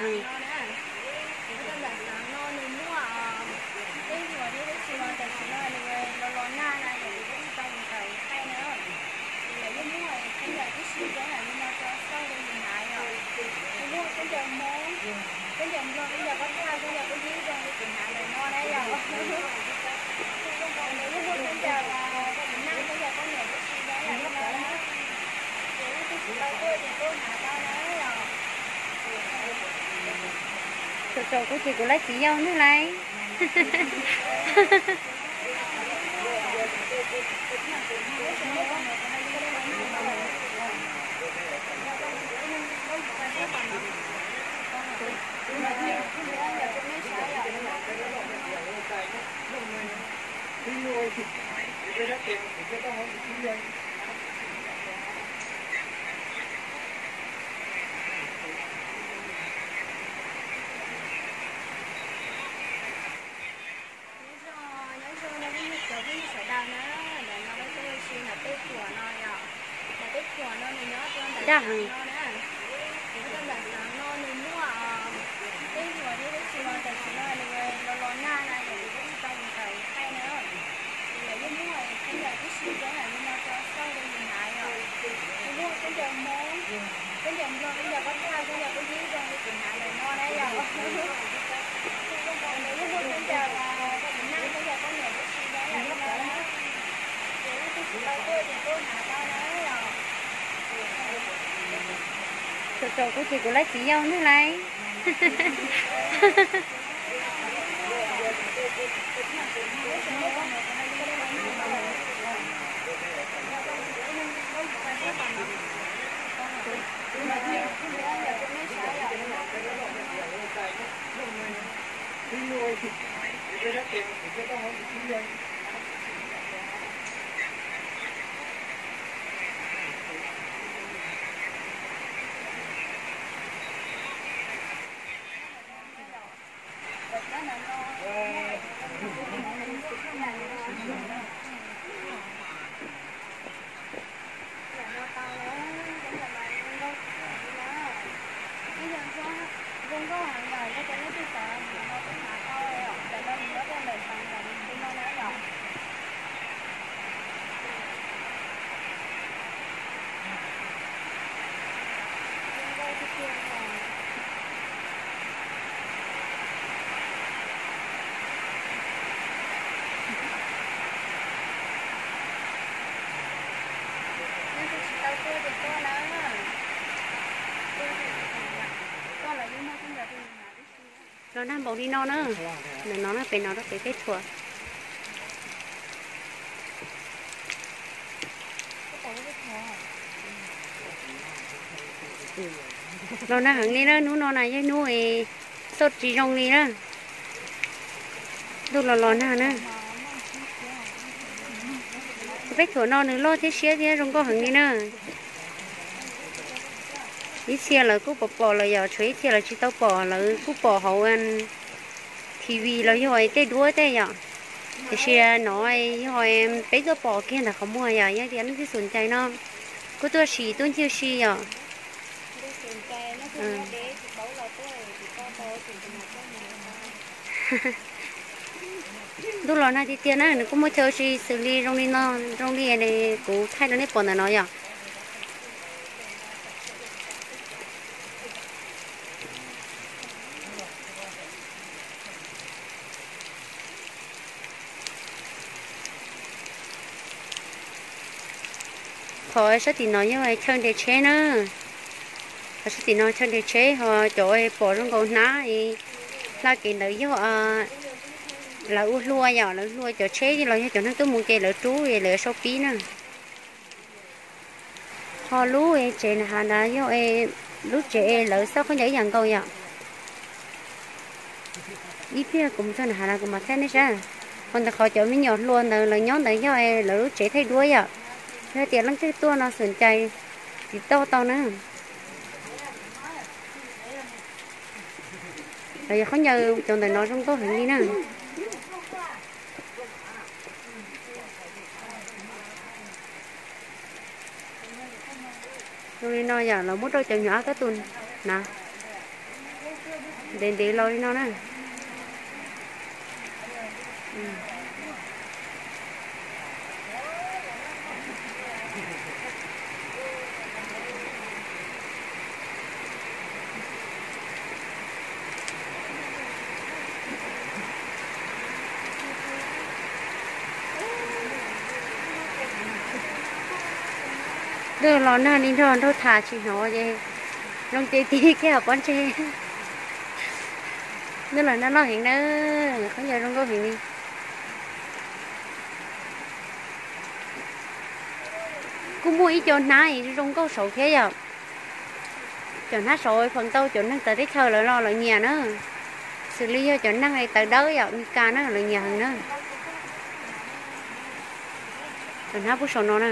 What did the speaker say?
Lub rau nram xeev no nws muaj peb nyuam thiab tab sis mas tam sim no nws los los nag na yom, ces kuv tsis tau mus kawm thaij na. Ces lawv yeej muaj khaub ncaws tib si zoo yam li no rau xauj rau yus hnav yom. Nws muaj khaub ncaws Hmoob, khaub ncaws Nplog, khaub ncaws Pab Thaj, khaub ncaws Pub Yib zoo li kuv hnav ntawm no na yom. Nws yeej muaj khaub ncaws Naj, khaub ncaws poj niam tib si zoo yam li no na. Ces leej twg tsis tau tuaj ces tuaj hnav tau na yom. Tsaus tsaus kuv ces kuv laib txiv yau ntag lauj. Nyob zoo, nyob zoo no phooj ywg, cov phooj ywg sawv daws na, ntawm no peb tuaj ua si ntawm peb thuam no yom, ntawm peb thuam no nws nyob rau ntawm xeev no na, nyob rau ntawm xeev no nws muaj peb thuam thiab tab sis mas tam sim no nws los los nag na yom, ces kuv tsis tau mus kawm thaij na. Ces lawv yeej muaj khaub ncaws tib si zoo yam li no rau xauj rau yus hnav yom. Nws muaj khaub ncaws Hmoob, khaub ncaws Nplog, khaub ncaws Pab Thaj, khaub ncaws Pub Yib zoo li kuv hnav ntawm no na yom. Nws yeej muaj khaub ncaws Naj, khaub ncaws poj niam tib si zoo yam li no na. Ces leej twg tsis tau tuaj ces tuaj hnav tau na yom. Tsaus tsaus kuv ces kuv laib txiv yau ntag lauj. Los nag npaum li no na, ntawm no na, pem no rau pem peb thuam. Los nag heev li na, hnub no na yog hnub xauj tsis zoo li na. Ntuj los los nag na. Peb thuam no nws loj thiab siab thiab zoo nkauj heev li na. Ib txhia lawv kuj pom pom lawm yom, tshuav ib txhia lawv tsis tau pom, lawv kuj pom hauv T V los yog tej duab tej yom. Tiam sis no yog peb tuaj pom kiag ntawm qhov muag yom, yog tias leej twg xom ncais no kuj tuaj sim tuaj ncig si yom. Ntuj los nag tiag tiag na, nws kuj muaj chaw ua si xws li zoo li no, zoo li kuv thaij rau nej pom ntawm no yom. Qhov sab tim no yog chaw nres tsheb na. Qhov sab tim no chaw nres tsheb ho cov pom zoo nkaus hnab hla kev ntawd yog lawv ua hlua yom, lawv hlua cov tsheb los yog cov neeg tuaj mus ces lawv rub lawv sau pib na. Ho lub tsev na has ntawd yog lub tsev lawv xauj khaub ncaws ib yam nkaus yom. Ib pliag kuv mus txog na has ntawd kuv mam thaij nej saib. Ho ntawm qhov cov me nyuam hluas ntawd lawv nyob ntawd yog lawv lub tsev thaij duab yom. Yog tias leej twg tuaj no xom ncais tiv toj tau na. Lawv yog khaub ncaws cov ntawm no zoo nkauj heev li na. Zoo li no yom, los muab rau cov nyuam ab kab tus na. Ntev ntev los li no na. Ntuj los nag li nrog nraug tham tsis hnov ces zoo ces tig kiag pob ntseg. Ntuj los nag loj heev na, qhov yog zoo nkauj heev li. Kuj muaj ib co hnab zoo nkauj saud thiab yom. Cov hnab saud feem ntau cov neeg txawv teb chaws lawv los lawv nyiam na. Xws li yog cov neeg tawv dawb yom, Meskas na lawv nyiam heev na. Cov hnab puag saum no na.